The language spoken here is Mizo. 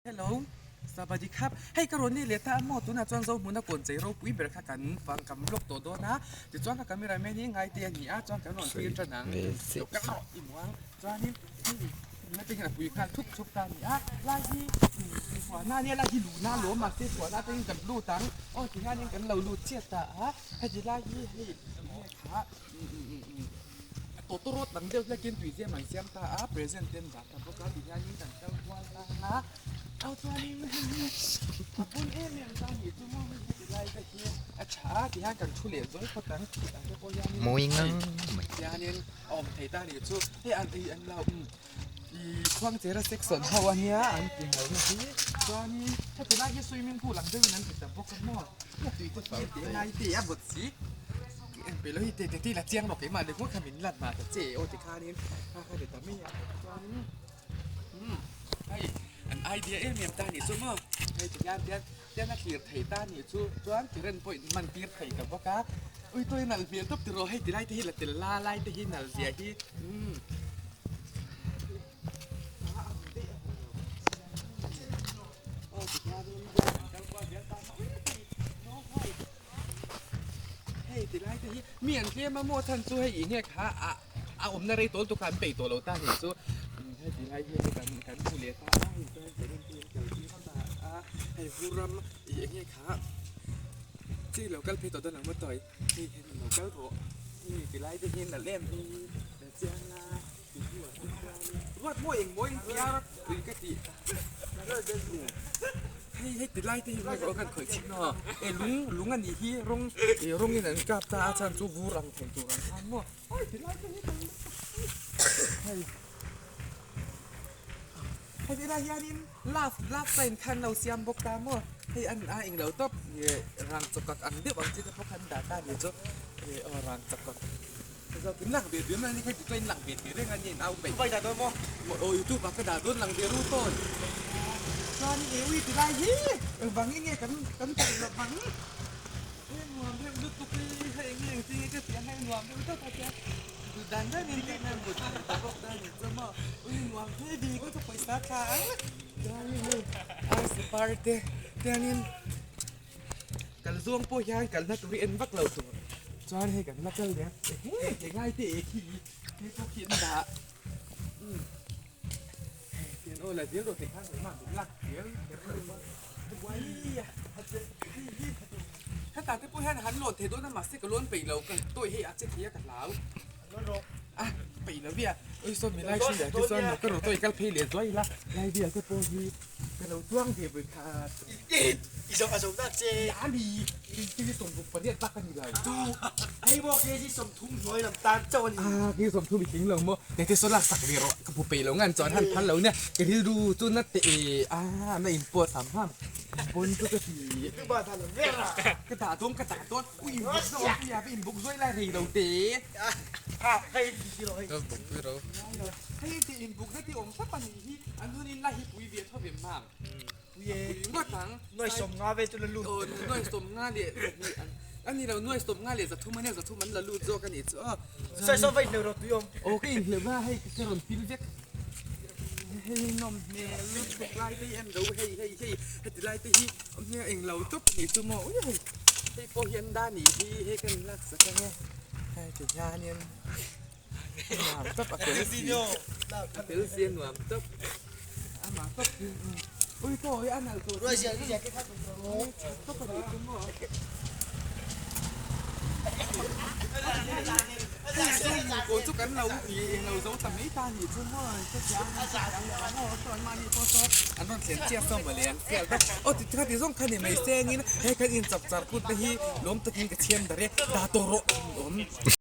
Hello, Sabadi khap. Hei ka rawn ni leh ta a maw? Tunah chuan Zohmuna kawn chei ropui ber kha kan fang kan vlog tawh dawn a. Tichuan ka camera man hi ngaite a ni a, chuan kan rawn tir tan ang. Lo kal rawh i muang. Chuanin hei nula te hian a pui nghal thup thup ta a ni a. Lai hi chhuahna a nia, lai hi luhna a lawm mahse chhuahna atangin kan lut ang. Aw tihianin kan lo lut chiat ta a. Heti lai hi hei enge kha Tawtawrawt dang deuh hlekin tuizem an siam ta a, present ten dah ta bawk a, tihianin kan kal kual ta a, aw chuanin hei hi a bul em em ta nih chu maw hei heti lai te hi a tha a, tihian kan thu leh zawi phawt ang ang te pawh hianin Mawi ngang mai. Tihianin a awm thei ta nih chu hei an ei an lo umm ih khuangchera section ho a nia an ti ngaihna hi chuanin heti lai hi swimming pool ang deuhin an ti ta bawk a maw tui te hi te ngai te a vawt si. En pe lo hi te te te la chiang rawh keimah leh ngawt kha min lat mah ta che aw tikhanin kha kha ti ta mai a chuanin umm hei an idea em em ta nih chu maw hei tihian tian tian a thlir thei ta nih chu chuan current pawh in hman tir thei ta bawk a ui tawh i nalh hmel tawp tiraw hei tilai te hi la tel la lai te hi nalh zia hi umm. Aw tihianin kan kal kual zel ta Hei ti lai te hi mi an tlem a maw chhan chu hei ih nge kha a a awmna rei tawl tuk kha an peih tawh lo ta nih chu hei ti lai hian kan kan hmu leh ta a hei chuan current te an kal tir ta a hei vur ram ih eng nge kha chi lo kal phei tawh dawn ang maw tawi hei hian lo kal rawh hei ti lai te hian nalh em hi la chiang a Ruat mawi eng mawi piar ui ka tih hei hei ti lai te hi hei kan khawih chhin aw e lung lung a nih hi rawng ih rawng in an kap ta a chhan chu vur ang thei tur ang khan maw hei ti lai te hi hei hei ti lai hianin love love sign kha an lo siam bawk ta maw hei an a englo tawp ih rang chawkak ang deuh ang chi te pawh kha an dah ta a nih chu ih aw rang chawkak. In lang ve biam ani kha ti chuan in lang ve tih reng a ni in au peih. Vai dah dawn maw? Aw youtube ah ka dah dawn lang ve ru tawn. Chuan in ui ti lai hi engvang in nge kan kan taih loh vang he nuam reuh lutuk hi hei eng nge engtin nge ka tih ang hei nuam reuh tawp a tia duh dan dan in tih nan but thei ta bawk ta ni chu maw ui nuam hle bi ka chu pawisa thla ang chuan in hei arsi par te tiangin Kal zawng pawh hian kalna tur hi en vak lo tur chuan hei kan la kal leh a ehe ke ngai te e khi hei pawh khi an dah umm hei tian aw la zel rawh tih khan engmah min lak zel kher lo a uai hei hi hetah te pawh hian han lawn thei dawn a mahse ka lawn peih lo ka tawih hei a che thei a ka hlau a peih lo via ui saw milai hri leh te chuan ka rawh tawih kal phei leh zuai ila lai vel te pawh hi. Ka lo tuang ve vawi khat. I zo a zo tak che. Ali, kg 68 bak a ni lo. Chu, hei maw kg 30 hnuai lam tan chauh a ni. Ah, kg 30 i tling lo maw? Kei te saw lak sak ve rawh, ka hmu peih lo ngan chuan han phal lo nia. Ka rilru chu na teh e, ah, na in pawt ham ham. Bon chu ka ti. Tu ba dah lo ber a. Ka dah dawn, ka dah dawn. Ui in buk zawh ang puia, va in buk zuai lai rei lo te. Ah, hei ti rawh hei. Ka buk pui ro. Hei ti in buk na ti awm thlap a nih hi. An hun in la hi pui ve tho vem mam. Pui e. Pui ngawt ang. Nuai 50 vel chu la lut. Aw nuai 50 leh 2 an ani lo nuai 50 leh 300 ania 300 an la lut zawk a nih chu aw. Sawi sawi va inhleuh rawh tui awm. Aw ka inhleuh a hei ka rawn feel vek. Hei nawm hmel lutuk lai te hi en lo hei hei hei heti lai te hi awm hian englo tawp a nih chu maw ui hei hei pawh hi an dah nih hi hei ka in lak sak ang e hei ti hianin nuam tawp a fel si a fel si a nuam tawp amah tawp hi ui pawh hi a nalh tawh tawp a nih chu maw. Kaw chu kan lo ih eng lo zo ta mai ta nih chu maw ka thiam a maw saw an mahni pawh saw an rawn thlen chiah saw mawle an fial vek aw ti kha ti zawng kha ni mai sengin hei kan inchap char put te hi lawm takin ka chhiam dar e dah tawh rawh awm.